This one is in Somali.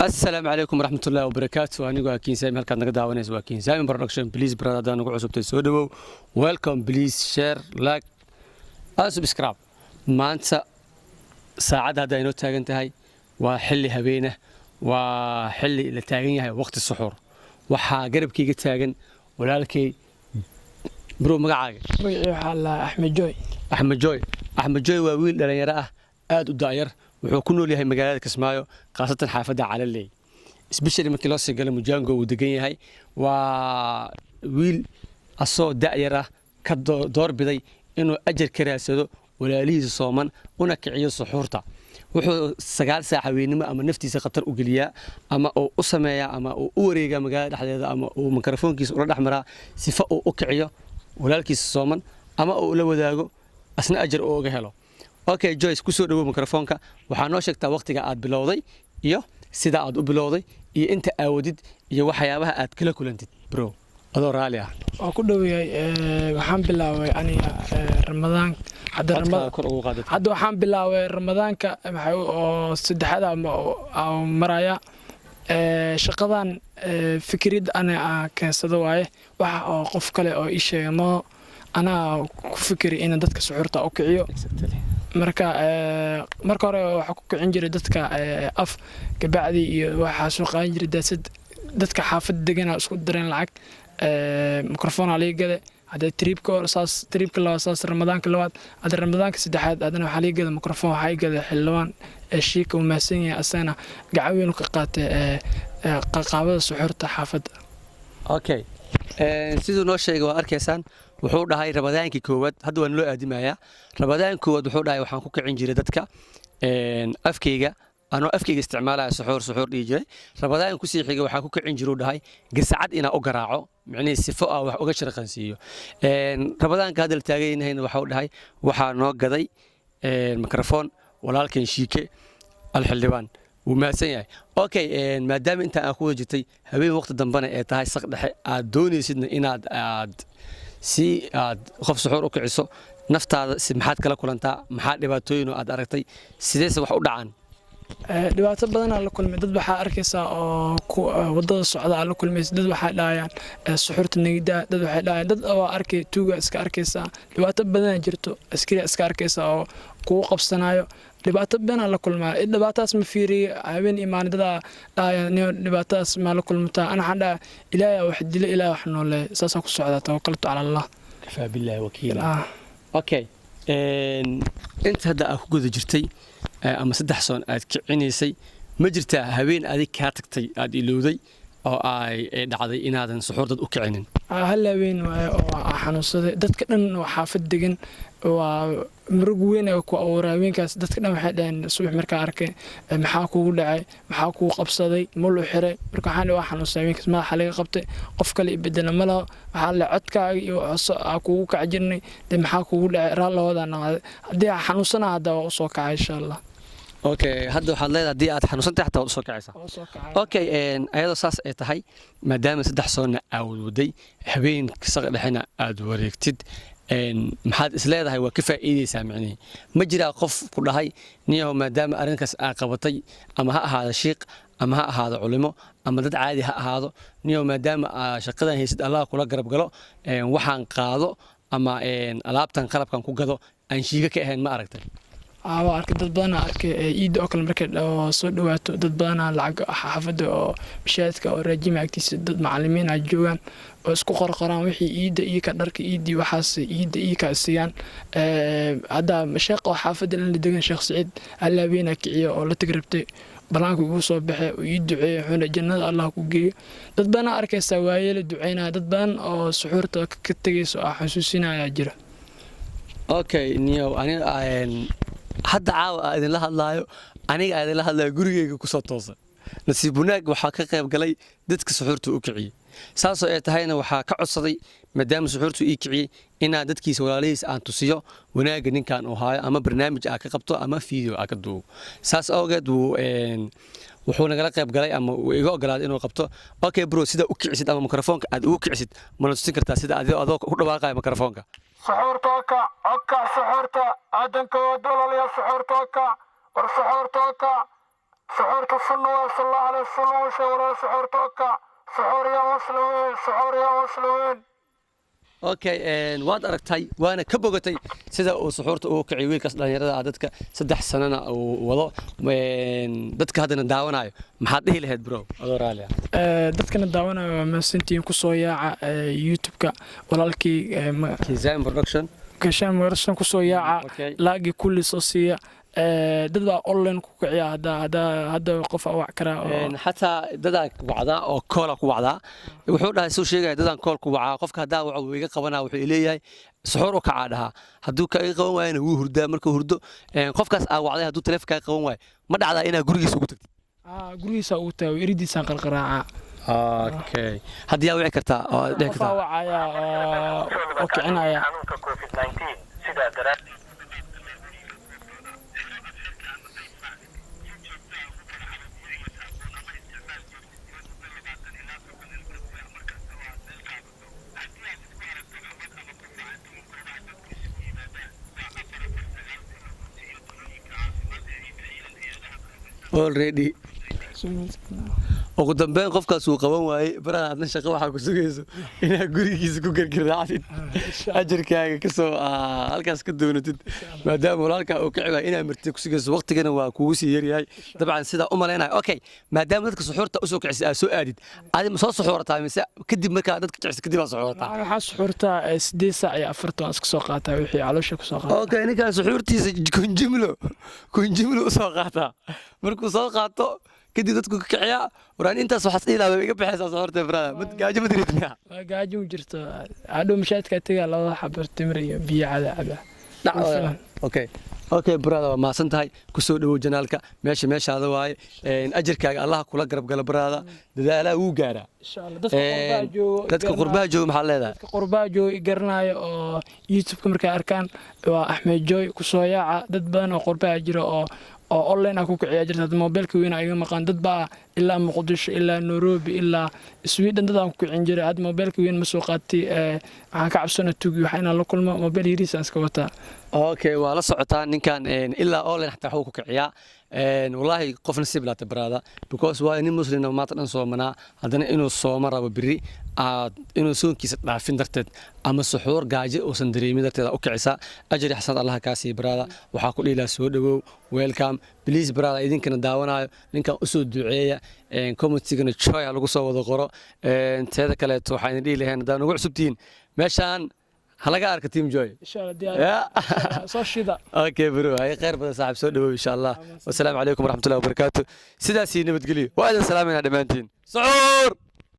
Asalaamu calaykum waraxmatullahi wabarakaatu. Anigu waa Kiin Saami, halkaad naga daawanaysa waa Kiin Saami Production. Please brother, haddaan nagu cusubtay, soo dhawow, welcome. Please share, like and subscribe. Maanta saacadda hadda inoo taagan tahay waa xilli habeena, waa xilli la taagan yahay waqti suxuur. Waxaa garabkayga taagan walaalkay. Bro, magacaaga? Magacii waxaa la Axmed Joy. Axmed Joy. Axmed Joy waa wiil dhalinyaro ah, aad u da'yar. Wuxuu ku nool yahay magaalada Kismaayo, khaasatan xaafadda Calaley, especially markii loo sii galo Mujango uu degan yahay. Waa wiil asoo da'yar ah ka doorbiday inuu ajar ka raadsado walaalihiisa sooman, una kiciyo suxuurta. Wuxuu 9 saac haweennimo ama naftiisa khatar u geliyaa ama uu u sameeyaa ama uu u wareegaa magaalada dhexdeeda ama uu mikrofoonkiisa ula dhex maraa sifa uu u kiciyo walaalkiisa sooman ama uu ula wadaago, asna ajar uu uga helo. Okay, Joyce, kusoo dhawow mikrofoonka. Waxaa noo sheegtaa waqtiga aad bilowday iyo sida aad u bilowday iyo inta aawadid iyo waxyaabaha aad kala kulantid, bro, adoo raali ah. Waa ku dhoweeyay. Waxaan bilaabay aniga Ramadaan hadda. Codkaaga kor ugu qaadad. Hadda waxaan bilaabay Ramadaanka maxay oo saddexaad ama maraya. Shaqadan fikrid ani aan keensado waaye, waxa oo qof kale oo ii sheegay ma anaa ku fikiri in dadka suxuurta u kiciyo. Marka marka hore waxaa ku kicin jiray dadka af kabacdi iyo waxaa soo qaadan jiray daasad. Dadka xaafadda degana isku dareen lacag, microphone liiga gade. Hadda trip-ka hore saas, trip-ka labaad saas, Ramadaanka labaad, hadda Ramadaanka saddexaad haddana waxaa liiga gada microphone. Waxaa ii gada xildhibaan Shiika, uu mahadsan yahay, asagana gacan weyn ka qaatay qaabada suxuurta xaafadda. Okay, siduu noo sheegay waa arkaysaan. Wuxuu dhahay Ramadaankii koowaad, hadda waan loo aadimayaa, Ramadaan koowaad wuxuu dhahay waxaan ku kicin jiray dadka afkayga, anoo afkayga isticmaalaya, suxuur suxuur dhihi jiray. Ramadaan kusii xigay waxaa ku kicin jiruu dhahay gasacad inaa u garaaco, micnihii sifo ah wax uga shirqansiiyo. Ramadaanka hadda la taagan yahayna waxau dhahay waxaa noo gaday mikrofon walaalkan Shiike Alxildhibaan, wuu mahadsan yahay. Okay, maadaama intaan aad ku wada jirtay, habeen waqti dambena ee tahay saq dhexe, aad doonaysidna inaad aad si aad qof suxuur u kiciso naftaada, si maxaad kala kulantaa? Maxaa dhibaatooyin oo aad aragtay? Sideese wax u dhacaan? Dhibaato badanaa la kulmay. Dad waxaa arkaysaa oo wadada socda aa la kulmaysa. Dad waxay dhahayaan suxuurta nagida, dad waxay dhahayaan, dad waa arkay, tuuga iska arkaysaa. Dhibaato badanaa jirto, askari iska arkaysaa oo kugu qabsanayo. Dhibaato badanaa la kulmaa. Dhibaatadaas ma fiiriye, habeen iyo maalin dadaa dhahaya, "Niyo, dhibaatadaas maa la kulmataa?" Ana waxaan dhahaa, "Ilaahay wax dilo, Ilaahay wax noolee." Saasaa ku socdaa, tawakaltu cala Allah. Kafaa billaahi wakiila. Okay, inta hadda aad ku guda jirtay ama 3 soon aad kicinaysay, ma jirtaa habeen adig kaa tagtay, aad ilowday oo ay dhacday inaadan suxuur dad u kicinin? Hal habeen waaye oo aan xanuunsaday. Dadka dhan oo xaafad degan waa murug weyn ay ku abuuray habeenkaas. Dadka dhan waxay dhaheen subax markaa arkay, "Maxaa kugu dhacay? Maxaa kugu qabsaday? Ma lu xiray?" Marka waxaan waa xanuunsaday habeenkaas, madaxa laga qabtay, qof kale i bedela ma laho. Waxaa le codkaaga iyo coso aa kugu kac jirnay dee, maxaa kugu dhacay? Raallahoodaa naqaaday. Haddii aan xanuunsana hadda waa usoo kacay, insha Allah. Okay, hadda waxaad leedahay haddii aad xanuunsan tahay xataa waad usoo kacaysaa. Waa usoo kacay. Okay, ayadoo saas ay tahay, maadaama 3 soonna aad waday, habeen saqa dhexena aad wareegtid, maxaad is leedahay waa ka faa'iideysaa? Micnihii, ma jiraa qof ku dhahay, "Niyahow, maadaama arrinkaas aa qabatay," ama ha ahaado shiiq ama ha ahaado culimo ama dad caadi ha ahaado, "Niyahow, maadaama aa shaqadan haysid, Allah kula garab galo, waxaan qaado ama alaabtan qalabkan ku gado aan shiiga ka ahayn"? Ma aragtay? Waa arkay, dad badanaa arkay. Ciidda oo kale markay soo dhawaato, dad badanaa lacag xaafadda oo mashaahidka oo raajima agtiisa dad macalimiin ah joogaan oo isku qorqoraan wixii ciidda iyo ka dharka ciiddii, waxaas ciidda iyo ka siiyaan. Hadda sheekh oo xaafadda la degan, Sheekh Saciid, alla habeenaa kiciya oo la tag rabtay, banaanka igu soo baxay oo ii duceeyay, wuxuuna jannada Allah ku geeyo. Dad badanaa arkaysaa waayela duceynaya, dad badan oo suxuurta ka tegaysa oo xasuusinaya jira. Okay, niyow, aniga hadda caawa aa idinla hadlaayo, aniga aa idinla hadlaayo, gurigeyga kusoo toosa. Nasiib wanaag waxaa ka qayb galay dadka suxuurta u kiciyey. Saasoo ay tahayna, waxaa ka codsaday, maadaama suxuurtu ii kiciyey, inaan dadkiisa walaalihiis aan tusiyo wanaagga ninkan uu haayo, ama barnaamij aa ka qabto ama video aa ka duubo. Saas awgeed wuu wuxuu nagala qayb galay ama uu iga ogolaaday inuu qabto. Okay bro, sida u kicisid ama mikrofoonka aad ugu kicisid mana tusin kartaa, sida adoo ku dhawaaqaya mikrofoonka? Suxuurta kac, codkac, suxuurta aadanka waa dololaya, suxuurta kac, war suxuurta kac. Suxuurta sunna waa, sal Allahu alayhi wasallam uu sheegay. Walaal, suxuurta u kac. Suxuur yaa muslimiin, suxuur yaa muslimiin. Okay, waad aragtay waana ka bogatay sida uu suxuurta ugu kiciyo wiilkaas dhalinyarada ah, dadka 3 sanana uu wado. Dadka haddana daawanayo maxaad dhihi lahayd, bro, adoo raali ah? Dadkana daawanaya waa mahadsantihiin. Kusoo yaaca YouTube-ka walaalkii Kizan Production. Kashaan Werson, kusoo yaaca. Laagi kulli soo siiya. Dad baa online ku kiciya. Hadda qof aa wac karaa oo Xataa dadaa wacdaa oo call-a ku wacdaa, wuxuu dhahay, suu sheegaya, dadaan call ku wacaa. Qofka haddaa waco wuu iga qabanaa, wuxuu leeyahay suxuur u kacaa dhahaa. Hadduu ka iga qaban waayana wuu hurdaa. Markuu hurdo, qofkaas aa wacday hadduu taleefon kaa qaban waayo, ma dhacdaa inaa gurigiisa ugu tagtid? Ah, gurigiisa ugu tago, eridiisaan qarqaraacaa. Okay, hadda yaa wici kartaa oo aad dhihi Qofaa kartaa? wacaya oo kicinaya. Xanuunka COVID-19, sidaa daraaddeed Already ugu dambeyn qofkaas uu qaban waayey baraha. Adna shaqo waxaa ku sugayso inaad gurigiisa ku gargaraacdid, ajarkaaga kasoo halkaas ka doonatid, maadaama walaalkaa uu kici waay inaad martid ku sugayso. Waqtigana waa kugu sii yaryahay dabcan, sidaa u malaynayo. Okay, maadaama dadka suxuurta usoo kicisay aad soo aadid, adi ma soo suxuurataa mise kadib markaa dadka kicisa kadib aad suxuurataa? Waxaa suxuurtaa 8:40 iska soo qaataa wixii caloosha ku soo qaataa. Okay, ninkaan suxuurtiisa kunjimlo kunjimlo usoo qaataa. Markuu soo qaato kadib dadku ka kiciyaa. Waraan intaas waxaas dhihi lahaa way iga baxaysaa suxuurta, brother. Ma gaajo ma dirid miya? Waa gaajo ma jirto. Hadhow mashaadkaa tegaa, labada xabo timir iyo biyo cada caba. Okay, brother, waa mahadsan tahay. Kusoo dhawow channel-ka, meesha meeshaada waaye. Ajarkaaga Allaha kula garab galo, brother. Dadaalaha wuu gaaraa. Insha Allah, dadka qurbaha joogo Dadka qurbaha jooga maxaa leedahay? Dadka qurbaha joogo i garanaayo oo YouTube-ka markay arkaan waa Axmed Joy, kusoo yaaca. Dad badan oo qurbaha jira oo online ah ku kiciya jirta. Hadda mobilka weyn iga maqan. Dad baa ilaa Muqdisho, ilaa Nairobi, ilaa Sweden dad aan ku kicin jiray. Hadda mobilka weyn ma soo qaatay, waxaan ka cabsana tugi waxa inaan la kulmo. Mobil yariis aan iska wataa. Okay, waa la socotaa ninkan, ilaa online xataa waxuu ku kiciyaa. Wallaahi qof nasiib laata, brother, because waa nin muslimna maanta dhan soomanaa, haddana inuu sooma rabo biri aad inuu soonkiisa dhaafin darteed ama suxuur gaajo uusan dareemin darteed u kicisaa. Ajri xasanad Allaha kaa siiya, brother. Waxaa ku dhihi lahaa soo dhawow, welcome. Please, brother, idinkana daawanayo ninkan usoo duceeya, commentigana joy ha lagu soo wada qoro. Teeda kaleeto waxaan idin dhihi lahayn, haddaan ugu cusubtihiin meeshaan, ha laga arka Team Joy. Insha Allah, diyaar. Yeah. Soo shida. Okay bro, hay khayr badan saaxiib, soo dhawow insha Allah. Wasalaamu calaykum waraxmatullahi wabarakaatu. Sidaasii nabadgelyo, waa idin salaamayna dhammaantiin. Suxuur.